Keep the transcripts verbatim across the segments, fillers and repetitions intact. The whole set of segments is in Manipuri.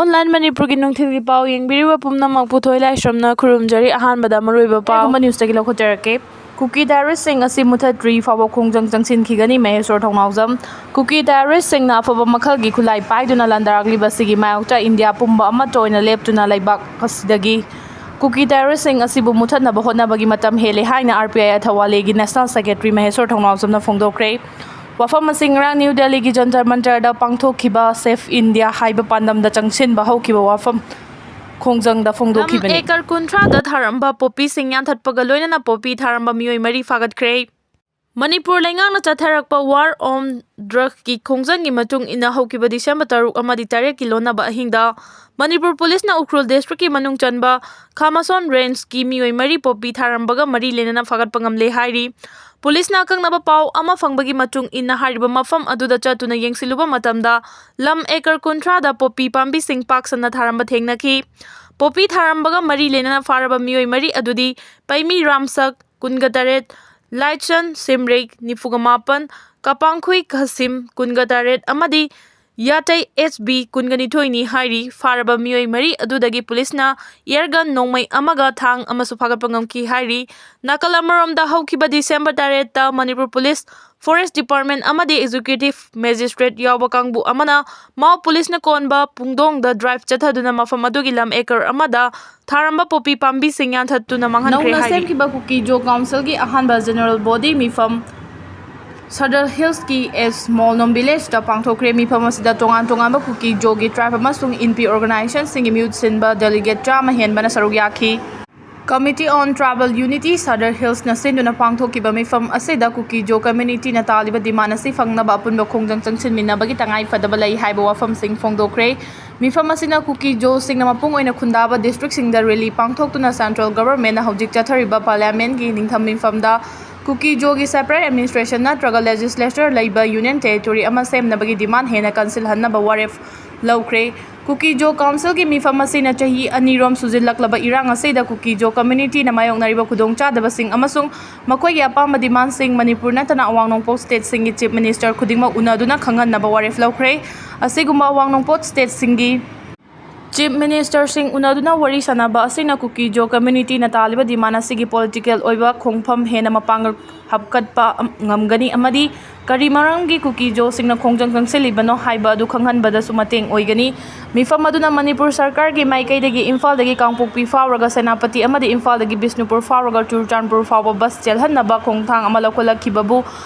Online ꯃꯅꯤꯄꯨꯔꯒꯤ ꯅꯨꯡꯊꯤꯜꯒꯤ ꯄꯥꯎ ꯌꯦꯡꯕꯤꯔꯤꯕ ꯄꯨꯝꯅꯃꯛꯄꯨ ꯊꯣꯏ ꯂꯥꯏꯁ꯭ꯔꯝꯅ ꯈꯨꯔꯨꯝꯖꯔꯤ꯫ ꯑꯍꯥꯟꯕꯗ ꯃꯔꯨꯑꯣꯏꯕ ꯄꯥꯎ꯫ ꯑꯗꯨꯒꯨꯝꯕ ꯅ꯭ꯌꯨꯁꯇꯒꯤ ꯂꯧꯈꯠꯆꯔꯛꯀꯦ꯫ ꯀꯨꯀꯤ ꯇꯦꯔꯣꯔꯤꯁꯁꯤꯡ ꯑꯁꯤ ꯃꯨꯊꯠꯇ꯭ꯔꯤ ꯐꯥꯎꯕ ꯈꯣꯡꯖꯪ ꯆꯪꯁꯤꯟꯈꯤꯒꯅꯤ, ꯃꯍꯦꯁꯣꯔ ꯊꯧꯅꯥꯎꯖꯝ꯫ ꯀꯨꯀꯤ ꯇꯦꯔꯣꯔꯤꯁꯁꯤꯡꯅ ꯑꯐꯕ ꯃꯈꯜꯒꯤ ꯈꯨꯠꯂꯥꯏ ꯄꯥꯏꯗꯨꯅ ꯂꯥꯟꯗꯥꯔꯛꯂꯤꯕ ꯑꯁꯤꯒꯤ ꯃꯥꯌꯣꯛꯇ ꯏꯟꯗꯤꯌꯥ ꯄꯨꯝꯕ ꯑꯃꯠꯇ ꯑꯣꯏꯅ ꯂꯦꯞꯇꯨꯅ ꯂꯩꯕꯥꯛ ꯑꯁꯤꯗꯒꯤ ꯀꯨꯀꯤ ꯇꯦꯔꯣꯔꯤꯁꯁꯤꯡ ꯑꯁꯤꯕꯨ ꯃꯨꯊꯠꯅꯕ ꯍꯣꯠꯅꯕꯒꯤ ꯃꯇꯝ ꯍꯦꯜꯂꯦ ꯍꯥꯏꯅ ꯑꯥꯔ ꯄꯤ ꯑꯥꯏ ꯑꯊꯋꯥꯂꯦꯒꯤ ꯅꯦꯁꯅꯦꯜ ꯁꯦꯀ꯭ꯔꯦꯇꯔꯤ ꯃꯍꯦꯁꯣꯔ ꯊꯧꯅꯥꯎꯖꯝꯅ ꯐꯣꯡꯗꯣꯛꯈ꯭ꯔꯦ꯫ ꯋꯥꯐꯝ ꯑꯁꯤ ꯉꯔꯥꯡ ꯅ꯭ꯌꯨ ꯗꯦꯜꯂꯤꯒꯤ ꯖꯟꯇꯔ ꯃꯟꯇꯔꯗ ꯄꯥꯡꯊꯣꯛꯈꯤꯕ ꯁꯦꯐ ꯏꯟꯗꯤꯌꯥ ꯍꯥꯏꯕ ꯄꯥꯟꯗꯝꯗ ꯆꯪꯁꯤꯟꯕ ꯍꯧꯈꯤꯕ ꯋꯥꯐꯝ ꯈꯣꯡꯖꯪꯗ ꯐꯣꯡꯗꯣꯛꯈꯤꯕꯅꯤ꯫ ꯂꯝ ꯑꯦꯀꯔ ꯀꯨꯟꯊ꯭ꯔꯥꯗ ꯊꯥꯔꯝꯕ ꯄꯣꯄꯤꯁꯤꯡ ꯌꯥꯟꯊꯠꯄꯒ ꯂꯣꯏꯅꯅ ꯄꯣꯄꯤ ꯊꯥꯔꯝꯕ ꯃꯤꯑꯣꯏ ꯃꯔꯤ ꯐꯥꯒꯠꯈ꯭ꯔꯦ꯫ ꯃꯅꯤꯄꯨꯔ ꯂꯩꯉꯥꯛꯅ ꯆꯠꯊꯔꯛꯄ War on Drugsꯀꯤ ꯈꯣꯡꯖꯪꯒꯤ ꯃꯇꯨꯡ ꯏꯟꯅ ꯍꯧꯈꯤꯕ ꯗꯤꯁꯦꯝꯕꯔ ꯇꯔꯨꯛ ꯑꯃꯗꯤ ꯇꯔꯦꯠꯀꯤ ꯂꯣꯟꯅꯕ ꯑꯍꯤꯡꯗ ꯃꯅꯤꯄꯨꯔ ꯄꯨꯂꯤꯁꯅ ꯎꯈ꯭ꯔꯨꯜ ꯗꯤꯁꯇ꯭ꯔꯤꯛꯀꯤ ꯃꯅꯨꯡ ꯆꯟꯕ ꯈꯥꯃꯁꯣꯟ ꯔꯦꯟꯖꯀꯤ ꯃꯤꯑꯣꯏ ꯃꯔꯤ ꯄꯣꯄꯤ ꯊꯥꯔꯝꯕꯒ ꯃꯔꯤ ꯂꯩꯅꯅ ꯐꯥꯒꯠꯄ ꯉꯝꯂꯦ ꯍꯥꯏꯔꯤ꯫ ꯄꯨꯂꯤꯁꯅ ꯑꯀꯛꯅꯕ ꯄꯥꯎ ꯑꯃ ꯐꯪꯕꯒꯤ ꯃꯇꯨꯡ ꯏꯟꯅ ꯍꯥꯏꯔꯤꯕ ꯃꯐꯝ ꯑꯗꯨꯗ ꯆꯠꯇꯨꯅ ꯌꯦꯡꯁꯤꯜꯂꯨꯕ ꯃꯇꯝꯗ ꯂꯝ ꯑꯦꯀꯔ ꯀꯨꯟꯊ꯭ꯔꯥꯗ ꯄꯣꯄꯤ ꯄꯥꯝꯕꯤꯁꯤꯡ ꯄꯥꯛ ꯁꯟꯅ ꯊꯥꯔꯝꯕ ꯊꯦꯡꯅꯈꯤ꯫ ꯄꯣꯄꯤ ꯊꯥꯔꯝꯕꯒ ꯃꯔꯤ ꯂꯩꯅꯅ ꯐꯥꯔꯕ ꯃꯤꯑꯣꯏ ꯃꯔꯤ ꯑꯗꯨꯗꯤ ꯄꯩꯃꯤ ꯔꯥꯝꯁꯛ, ꯀꯨꯟꯒ ꯇꯔꯦꯠ, ꯂꯥꯏꯠꯁꯟ ꯁꯤꯝꯔꯩ, ꯅꯤꯐꯨꯒ ꯃꯥꯄꯟ, ꯀꯄꯥꯡꯈꯨꯏ ꯈꯁꯤꯝ, ꯀꯨꯟꯒ ꯇꯔꯦꯠ, ꯑꯃꯗꯤ ꯌꯥꯇꯩ ꯑꯦꯁ ꯕꯤ, ꯀꯨꯟꯒ ꯅꯤꯊꯣꯏꯅꯤ ꯍꯥꯏꯔꯤ꯫ ꯐꯥꯔꯕ ꯃꯤꯑꯣꯏ ꯃꯔꯤ ꯑꯗꯨꯗꯒꯤ ꯄꯨꯂꯤꯁꯅ ꯏꯌꯔꯒꯟ, ꯅꯣꯡꯃꯩ ꯑꯃꯒ ꯊꯥꯡ ꯑꯃꯁꯨ ꯐꯥꯒꯠꯄ ꯉꯝꯈꯤ ꯍꯥꯏꯔꯤ꯫ ꯅꯥꯀꯜ ꯑꯃꯔꯣꯝꯗ, ꯍꯧꯈꯤꯕ ꯗꯤꯁꯦꯝꯕꯔ ꯇꯔꯦꯠꯇ ꯃꯅꯤꯄꯨꯔ ꯄꯨꯂꯤꯁ, ꯐꯣꯔꯦꯁ ꯗꯤꯄꯥꯔꯠꯃꯦꯟ ꯑꯃꯗꯤ ꯑꯦꯛꯖꯤꯀ꯭ꯌꯨꯇꯤꯚ ꯃꯦꯖꯤꯁꯇ꯭ꯔꯦꯠ ꯌꯥꯎꯕ ꯀꯥꯡꯕꯨ ꯑꯃꯅ ꯃꯥꯎ ꯄꯨꯂꯤꯁꯅ ꯀꯣꯟꯕ ꯄꯨꯡꯗꯣꯡꯗ ꯗ꯭ꯔꯥꯏꯚ ꯆꯠꯊꯗꯨꯅ ꯃꯐꯝ ꯑꯗꯨꯒꯤ ꯂꯝ ꯑꯦꯀꯔ ꯑꯃꯗ ꯊꯥꯔꯝꯕ ꯄꯣꯄꯤ ꯄꯥꯝꯕꯤꯁꯤꯡ ꯌꯥꯟꯊꯠꯇꯨꯅ ꯃꯥꯡꯍꯟꯈ꯭ꯔꯦ ꯅꯧꯅ ꯍꯥꯏꯔꯤ꯫ ꯁꯦꯝꯈꯤꯕ ꯀꯨꯀꯤ ꯖꯣ ꯀꯥꯎꯟꯁꯤꯜꯒꯤ ꯑꯍꯥꯟꯕ ꯖꯦꯅꯔꯦꯜ ꯕꯣꯗꯤ ꯃꯤꯐꯝ ꯁꯗꯔ ꯍꯤꯜꯁꯀꯤ ꯑꯦꯁ ꯃꯣꯜꯅꯣꯝ ꯚꯤꯂꯦꯖꯇ ꯄꯥꯡꯊꯣꯛꯈ꯭ꯔꯦ꯫ ꯃꯤꯐꯝ ꯑꯁꯤꯗ ꯇꯣꯉꯥꯟ ꯇꯣꯉꯥꯟꯕ ꯀꯨꯀꯤ ꯖꯣꯒꯤ ꯇ꯭ꯔꯥꯏꯕ ꯑꯃꯁꯨꯡ ꯏꯟꯄꯤ ꯑꯣꯔꯒꯅꯥꯏꯖꯦꯁꯟꯁꯤꯡꯒꯤ ꯃꯤꯍꯨꯠ ꯁꯤꯟꯕ ꯗꯦꯂꯤꯒꯦꯠ ꯆꯥꯝꯃ ꯍꯦꯟꯕꯅ ꯁꯔꯨꯛ ꯌꯥꯈꯤ꯫ Committee on Tribal Unity Sadar ꯍꯤꯜꯁꯅ ꯁꯤꯟꯗꯨꯅ ꯄꯥꯡꯊꯣꯛꯈꯤꯕ ꯃꯤꯐꯝ ꯑꯁꯤꯗ ꯀꯨꯀꯤ ꯖꯣ ꯀꯝꯃ꯭ꯌꯨꯅꯤꯇꯤꯅ ꯇꯥꯜꯂꯤꯕ ꯗꯤꯃꯥꯟ ꯑꯁꯤ ꯐꯪꯅꯕ ꯑꯄꯨꯟꯕ ꯈꯣꯡꯖꯪ ꯆꯪꯁꯤꯟꯃꯤꯟꯅꯕꯒꯤ ꯇꯉꯥꯏ ꯐꯗꯕ ꯂꯩ ꯍꯥꯏꯕ ꯋꯥꯐꯝꯁꯤꯡ ꯐꯣꯡꯗꯣꯛꯈ꯭ꯔꯦ꯫ ꯃꯤꯐꯝ ꯑꯁꯤꯅ ꯀꯨꯀꯤ ꯖꯣꯁꯤꯡꯅ ꯃꯄꯨꯡ ꯑꯣꯏꯅ ꯈꯨꯟꯗꯥꯕ ꯗꯤꯁꯇ꯭ꯔꯤꯛꯁꯤꯡꯗ ꯔꯦꯂꯤ ꯄꯥꯡꯊꯣꯛꯇꯨꯅ ꯁꯦꯟꯇ꯭ꯔꯦꯜ ꯒꯚꯔꯟꯃꯦꯟꯠꯅ ꯍꯧꯖꯤꯛ ꯆꯠꯊꯔꯤꯕ ꯄꯥꯔꯂꯤꯌꯥꯃꯦꯟꯠꯀꯤ ꯅꯤꯡꯊꯝ ꯃꯤꯐꯝꯗ ꯀꯨꯀꯤ ꯖꯣꯒꯤ ꯁꯦꯄꯔꯦꯠ ꯑꯦꯗꯃꯤꯅꯤꯁꯇ꯭ꯔꯦꯁꯟ ꯅꯠꯇ꯭ꯔꯒ ꯂꯦꯖꯤꯁꯂꯦꯆꯔ ꯂꯩꯕ ꯌꯨꯅꯤꯌꯟ ꯇꯦꯔꯤꯇꯣꯔꯤ ꯑꯃ ꯁꯦꯝꯅꯕꯒꯤ ꯗꯤꯃꯥꯟ ꯍꯦꯟꯅ ꯀꯟꯁꯤꯜꯍꯟꯅꯕ ꯋꯥꯔꯦꯞ ꯂꯧꯈ꯭ꯔꯦ꯫ ꯀꯨꯀꯤ ꯖꯣ ꯀꯥꯎꯟꯁꯤꯜꯒꯤ ꯃꯤꯐꯝ ꯑꯁꯤꯅ ꯆꯍꯤ ꯑꯅꯤꯔꯣꯝ ꯁꯨꯖꯤꯜꯂꯛꯂꯕ ꯏꯔꯥꯡ ꯑꯁꯤꯗ ꯀꯨꯀꯤ ꯖꯣ ꯀꯝꯃ꯭ꯌꯨꯅꯤꯇꯤꯅ ꯃꯥꯌꯣꯛꯅꯔꯤꯕ ꯈꯨꯗꯣꯡꯆꯥꯗꯕꯁꯤꯡ ꯑꯃꯁꯨꯡ ꯃꯈꯣꯏꯒꯤ ꯑꯄꯥꯝꯕ ꯗꯤꯃꯥꯟꯁꯤꯡ ꯃꯅꯤꯄꯨꯔ ꯅꯠꯇꯅ ꯑꯋꯥꯡ ꯅꯣꯡꯄꯣꯛ ꯁ꯭ꯇꯦꯠꯁꯤꯡꯒꯤ ꯆꯤꯐ ꯃꯤꯅꯤꯁꯇꯔ ꯈꯨꯗꯤꯡꯃꯛ ꯎꯅꯗꯨꯅ ꯈꯪꯍꯟꯅꯕ ꯋꯥꯔꯦꯞ ꯂꯧꯈ꯭ꯔꯦ꯫ ꯑꯁꯤꯒꯨꯝꯕ ꯑꯋꯥꯡ ꯅꯣꯡꯄꯣꯛ ꯁ꯭ꯇꯦꯠꯁꯤꯡꯒꯤ Chief Ministerꯁꯤꯡ ꯎꯅꯗꯨꯅ ꯋꯥꯔꯤ ꯁꯥꯟꯅꯕ ꯑꯁꯤꯅ ꯀꯨꯀꯤ-ꯖꯣ communityꯅ ꯇꯥꯜꯂꯤꯕ demand ꯑꯁꯤꯒꯤ political ꯑꯣꯏꯕ ꯈꯣꯡꯐꯝ ꯍꯦꯟꯅ ꯃꯄꯥꯡꯒꯜ ꯍꯥꯞꯀꯠꯄ ꯉꯝꯒꯅꯤ ꯑꯃꯗꯤ ꯀꯔꯤ ꯃꯔꯝꯒꯤ ꯀꯨꯀꯤ-ꯖꯣꯁꯤꯡꯅ ꯈꯣꯡꯖꯪ ꯆꯪꯁꯤꯜꯂꯤꯕꯅꯣ ꯍꯥꯏꯕ ꯑꯗꯨ ꯈꯪꯍꯟꯕꯗꯁꯨ ꯃꯇꯦꯡ ꯑꯣꯏꯒꯅꯤ꯫ ꯃꯤꯐꯝ ꯑꯗꯨꯅ ꯃꯅꯤꯄꯨꯔ ꯁꯔꯀꯥꯔꯒꯤ ꯃꯥꯏꯀꯩꯗꯒꯤ ꯏꯝꯐꯥꯜꯗꯒꯤ ꯀꯥꯡꯄꯣꯛꯄꯤ ꯐꯥꯎꯔꯒ ꯁꯦꯅꯥꯄꯇꯤ ꯑꯃꯗꯤ ꯏꯝꯐꯥꯜꯗꯒꯤ ꯕꯤꯁꯅꯨꯄꯨꯔ ꯐꯥꯎꯔꯒ ꯆꯨꯔꯆꯥꯟꯄꯨꯔ ꯐꯥꯎꯕ bus ꯆꯦꯜꯍꯟꯅꯕ ꯈꯣꯡꯊꯥꯡ ꯑꯃ ꯂꯧꯈꯠꯂꯛꯈꯤꯕꯕꯨ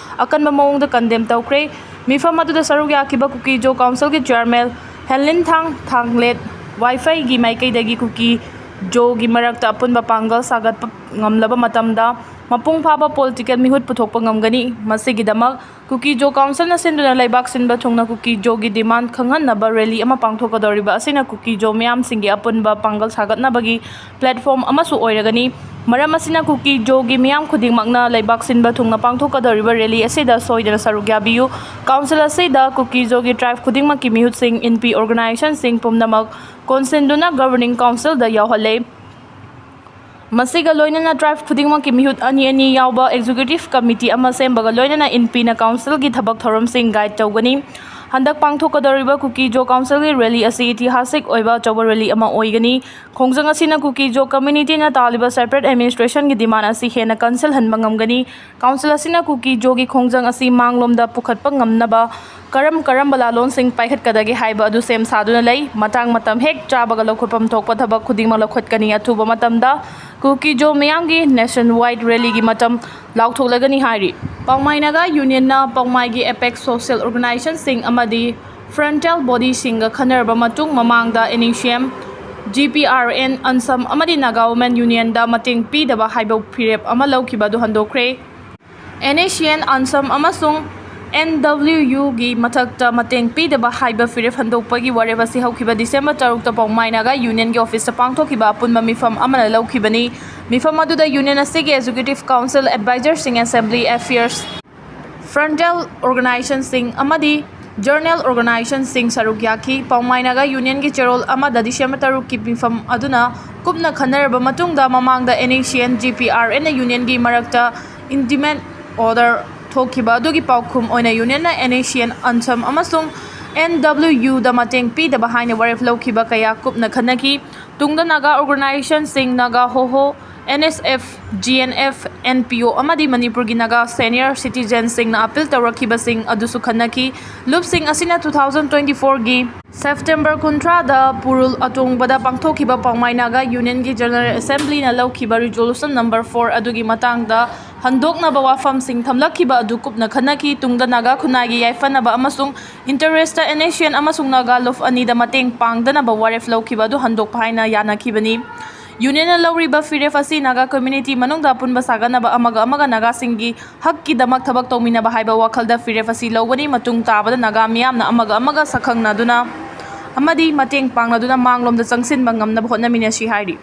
ꯑꯀꯟꯕ ꯃꯑꯣꯡꯗ condemn ꯇꯧꯈ꯭ꯔꯦ꯫ ꯃꯤꯐꯝ ꯑꯗꯨꯗ ꯁꯔꯨꯛ ꯌꯥꯈꯤꯕ ꯀꯨꯀꯤ-ꯖꯣ councilꯒꯤ chairman ꯍꯦꯟꯂꯤꯟꯊꯥꯡ ꯊꯥꯡꯂꯦꯠ ꯋꯥꯏꯐꯩꯒꯤ ꯃꯥꯏꯀꯩꯗꯒꯤ ꯀꯨꯀꯤ-ꯖꯣꯒꯤ ꯃꯔꯛꯇ ꯑꯄꯨꯟꯕ ꯄꯥꯡꯒꯜ ꯁꯥꯒꯠꯄ ꯉꯝꯂꯕ ꯃꯇꯝꯗ ꯃꯄꯨꯡ ꯐꯥꯕ political ꯃꯤꯍꯨꯠ ꯄꯨꯊꯣꯛꯄ ꯉꯝꯒꯅꯤ꯫ ꯃꯁꯤꯒꯤꯗꯃꯛ ꯀꯨꯀꯤ-ꯖꯣ councilꯅ ꯁꯤꯟꯗꯨꯅ ꯂꯩꯕꯥꯛ ꯁꯤꯟꯕ ꯊꯨꯡꯅ ꯀꯨꯀꯤ-ꯖꯣꯒꯤ demand ꯈꯪꯍꯟꯅꯕ rally ꯑꯃ ꯄꯥꯡꯊꯣꯛꯀꯗꯧꯔꯤꯕ ꯑꯁꯤꯅ ꯀꯨꯀꯤ-ꯖꯣ ꯃꯤꯌꯥꯝꯁꯤꯡꯒꯤ ꯑꯄꯨꯟꯕ ꯄꯥꯡꯒꯜ ꯁꯥꯒꯠꯅꯕꯒꯤ platform ꯑꯃꯁꯨ ꯑꯣꯏꯔꯒꯅꯤ꯫ ꯃꯔꯝ ꯑꯁꯤꯅ ꯀꯨꯀꯤ-ꯖꯣꯒꯤ ꯃꯤꯌꯥꯝ ꯈꯨꯗꯤꯡꯃꯛꯅ ꯂꯩꯕꯥꯛ ꯁꯤꯟꯕ ꯊꯨꯡꯅ ꯄꯥꯡꯊꯣꯛꯀꯗꯧꯔꯤꯕ rally ꯑꯁꯤꯗ ꯁꯣꯏꯗꯅ ꯁꯔꯨꯛ ꯌꯥꯕꯤꯌꯨ꯫ Council ꯑꯁꯤꯗ ꯀꯨꯀꯤ-ꯖꯣꯒꯤ tribe ꯈꯨꯗꯤꯡꯃꯛꯀꯤ ꯃꯤꯍꯨꯠꯁꯤꯡ, ꯏꯟꯄꯤ organizationꯁꯤꯡ ꯄꯨꯝꯅꯃꯛ ꯀꯣꯟꯁꯤꯟꯗꯨꯅ governing councilꯗ ꯌꯥꯎꯍꯜꯂꯦ꯫ ꯃꯁꯤꯒ ꯂꯣꯏꯅꯅ tribe ꯈꯨꯗꯤꯡꯃꯛꯀꯤ ꯃꯤꯍꯨꯠ ꯑꯅꯤ ꯑꯅꯤ ꯌꯥꯎꯕ executive committee ꯑꯃ ꯁꯦꯝꯕꯒ ꯂꯣꯏꯅꯅ ꯏꯟꯄꯤꯅ councilꯒꯤ ꯊꯕꯛ ꯊꯧꯔꯝꯁꯤꯡ guide ꯇꯧꯒꯅꯤ꯫ ꯍꯟꯗꯛ ꯄꯥꯡꯊꯣꯛꯀꯗꯧꯔꯤꯕ ꯀꯨꯀꯤ-ꯖꯣ councilꯒꯤ rally ꯑꯁꯤ ꯏꯇꯤꯍꯥꯁꯤꯛ ꯑꯣꯏꯕ ꯑꯆꯧꯕ rally ꯑꯃ ꯑꯣꯏꯒꯅꯤ꯫ ꯈꯣꯡꯖꯪ ꯑꯁꯤꯅ ꯀꯨꯀꯤ-ꯖꯣ communityꯅ ꯇꯥꯜꯂꯤꯕ separate administrationꯒꯤ demand ꯑꯁꯤ ꯍꯦꯟꯅ ꯀꯟꯁꯤꯜꯍꯟꯕ ꯉꯝꯒꯅꯤ꯫ Council ꯑꯁꯤꯅ ꯀꯨꯀꯤ-ꯖꯣꯒꯤ ꯈꯣꯡꯖꯪ ꯑꯁꯤ ꯃꯥꯡꯂꯣꯝꯗ ꯄꯨꯈꯠꯄ ꯉꯝꯅꯕ ꯀꯔꯝ ꯀꯔꯝꯕ ꯂꯥꯂꯣꯟꯁꯤꯡ ꯄꯥꯏꯈꯠꯀꯗꯒꯦ ꯍꯥꯏꯕ ꯑꯗꯨ ꯁꯦꯝ ꯁꯥꯗꯨꯅ ꯂꯩ꯫ ꯃꯇꯥꯡ ꯃꯇꯝ ꯍꯦꯛ ꯆꯥꯕꯒ ꯂꯧꯈꯠꯐꯝ ꯊꯣꯛꯄ ꯊꯕꯛ ꯈꯨꯗꯤꯡꯃꯛ ꯂꯧꯈꯠꯀꯅꯤ꯫ ꯑꯊꯨꯕ ꯃꯇꯝꯗ ꯀꯨꯀꯤ-ꯖꯣ ꯃꯤꯌꯥꯝꯒꯤ nationwide rallyꯒꯤ ꯃꯇꯝ ꯂꯥꯎꯊꯣꯛꯂꯒꯅꯤ ꯍꯥꯏꯔꯤ꯫ ꯄꯥꯎꯃꯥꯏ ꯅꯥꯒꯥ Unionꯅ ꯄꯥꯎꯃꯥꯏꯒꯤ apex social organizationꯁꯤꯡ ꯑꯃꯗꯤ frontal bodyꯁꯤꯡꯒ ꯈꯟꯅꯔꯕ ꯃꯇꯨꯡ ꯃꯃꯥꯡꯗ NSCN, GPRN, ANSAM ꯑꯃꯗꯤ Naga Women Unionꯗ ꯃꯇꯦꯡ ꯄꯤꯗꯕ ꯍꯥꯏꯕ ꯐꯤꯔꯦꯞ ꯑꯃ ꯂꯧꯈꯤꯕ ꯑꯗꯨ ꯍꯟꯗꯣꯛꯈ꯭ꯔꯦ꯫ NSCN, ANSAM ꯑꯃꯁꯨꯡ NWUꯒꯤ ꯃꯊꯛꯇ ꯃꯇꯦꯡ ꯄꯤꯗꯕ ꯍꯥꯏꯕ ꯐꯤꯔꯦꯞ ꯍꯟꯗꯣꯛꯄꯒꯤ ꯋꯥꯔꯦꯞ ꯑꯁꯤ ꯍꯧꯈꯤꯕ December ꯇꯔꯨꯛꯇ ꯄꯥꯎꯃꯥꯏ ꯅꯥꯒꯥ Unionꯒꯤ officeꯇ ꯄꯥꯡꯊꯣꯛꯈꯤꯕ ꯑꯄꯨꯟꯕ ꯃꯤꯐꯝ ꯑꯃꯅ ꯂꯧꯈꯤꯕꯅꯤ꯫ ꯃꯤꯐꯝ ꯑꯗꯨꯗ Union ꯑꯁꯤꯒꯤ executive council, advisorꯁꯤꯡ, assembly affairs, frontal organizationꯁꯤꯡ ꯑꯃꯗꯤ journal organizationꯁꯤꯡ ꯁꯔꯨꯛ ꯌꯥꯈꯤ꯫ ꯄꯥꯎꯃꯥꯏ ꯅꯥꯒꯥ Unionꯒꯤ ꯆꯦꯔꯣꯜ ꯑꯃꯗ December ꯇꯔꯨꯛꯀꯤ ꯃꯤꯐꯝ ꯑꯗꯨꯅ ꯀꯨꯞꯅ ꯈꯟꯅꯔꯕ ꯃꯇꯨꯡꯗ ꯃꯃꯥꯡꯗ NSCN, GPRN Unionꯒꯤ ꯃꯔꯛꯇ intimate order ꯊꯣꯛꯈꯤꯕ ꯑꯗꯨꯒꯤ ꯄꯥꯎꯈꯨꯝ ꯑꯣꯏꯅ Unionꯅ NSCN, ANSAM ꯑꯃꯁꯨꯡ ꯑꯦꯟ ꯗꯕ꯭ꯂꯤꯎ ꯌꯨꯗ ꯃꯇꯦꯡ ꯄꯤꯗꯕ ꯍꯥꯏꯅ ꯋꯥꯔꯦꯞ ꯂꯧꯈꯤꯕ ꯀꯌꯥ ꯀꯨꯞꯅ ꯈꯟꯅꯈꯤ꯫ ꯇꯨꯡꯗ ꯅꯥꯒꯥ ꯑꯣꯔꯒꯅꯥꯏꯖꯦꯁꯟꯁꯤꯡ Naga Hoho, N S F, G N F, N P O ꯑꯃꯗꯤ ꯃꯅꯤꯄꯨꯔꯒꯤ ꯅꯥꯒꯥ ꯁꯦꯅꯤꯌꯔ ꯁꯤꯇꯤꯖꯦꯟꯁꯤꯡꯅ ꯑꯄꯤꯜ ꯇꯧꯔꯛꯈꯤꯕꯁꯤꯡ ꯑꯗꯨꯁꯨ ꯈꯟꯅꯈꯤ꯫ ꯂꯨꯞꯁꯤꯡ ꯑꯁꯤꯅ ꯇꯨ ꯊꯥꯎꯖꯟ ꯇ꯭ꯋꯦꯟꯇꯤ ꯐꯣꯔꯒꯤ ꯁꯦꯞꯇꯦꯝꯕꯔ ꯀꯨꯟꯊ꯭ꯔꯥꯗ ꯄꯨꯔꯨꯜ ꯑꯇꯣꯡꯕꯗ ꯄꯥꯡꯊꯣꯛꯈꯤꯕ ꯄꯥꯎꯃꯥꯏ ꯅꯥꯒꯥ ꯌꯨꯅꯤꯌꯟꯒꯤ ꯖꯦꯅꯔꯦꯜ ꯑꯦꯁꯦꯝꯕ꯭ꯂꯤꯅ ꯂꯧꯈꯤꯕ ꯔꯤꯖꯣꯂꯨꯁꯟ ꯅꯝꯕꯔ ꯐꯣꯔ ꯑꯗꯨꯒꯤ ꯃꯇꯥꯡꯗ ꯍꯟꯗꯣꯛꯅꯕ ꯋꯥꯐꯝꯁꯤꯡ ꯊꯝꯂꯛꯈꯤꯕ ꯑꯗꯨ ꯀꯨꯞꯅ ꯈꯟꯅꯈꯤ꯫ ꯇꯨꯡꯗ ꯅꯥꯒꯥ ꯈꯨꯟꯅꯥꯏꯒꯤ ꯌꯥꯏꯐꯅꯕ ꯑꯃꯁꯨꯡ interest and S C and ꯑꯃꯁꯨꯡ ꯅꯥꯒꯥ ꯂꯨꯞ ꯑꯅꯤꯗ ꯃꯇꯦꯡ ꯄꯥꯡꯗꯅꯕ ꯋꯥꯔꯦꯞ ꯂꯧꯈꯤꯕ ꯑꯗꯨ ꯍꯟꯗꯣꯛꯄ ꯍꯥꯏꯅ ꯌꯥꯅꯈꯤꯕꯅꯤ꯫ ꯌꯨꯅꯤꯌꯟꯅ ꯂꯧꯔꯤꯕ ꯐꯤꯔꯦꯞ ꯑꯁꯤ ꯅꯥꯒꯥ ꯀꯝꯃ꯭ꯌꯨꯅꯤꯇꯤ ꯃꯅꯨꯡꯗ ꯑꯄꯨꯟꯕ ꯁꯥꯒꯠꯅꯕ, ꯑꯃꯒ ꯑꯃꯒ ꯅꯥꯒꯥꯁꯤꯡꯒꯤ ꯍꯛꯀꯤꯗꯃꯛ ꯊꯕꯛ ꯇꯧꯃꯤꯟꯅꯕ ꯍꯥꯏꯕ ꯋꯥꯈꯜꯗ ꯐꯤꯔꯦꯞ ꯑꯁꯤ ꯂꯧꯕꯅꯤ꯫ ꯃꯇꯨꯡ ꯇꯥꯕꯗ ꯅꯥꯒꯥ ꯃꯤꯌꯥꯝꯅ ꯑꯃꯒ ꯑꯃꯒ ꯁꯛꯈꯪꯅꯗꯨꯅ ꯑꯃꯗꯤ ꯃꯇꯦꯡ ꯄꯥꯡꯅꯗꯨꯅ ꯃꯥꯡꯂꯣꯝꯗ ꯆꯪꯁꯤꯟꯕ ꯉꯝꯅꯕ ꯍꯣꯠꯅꯃꯤꯟꯅꯁꯤ ꯍꯥꯏꯔꯤ꯫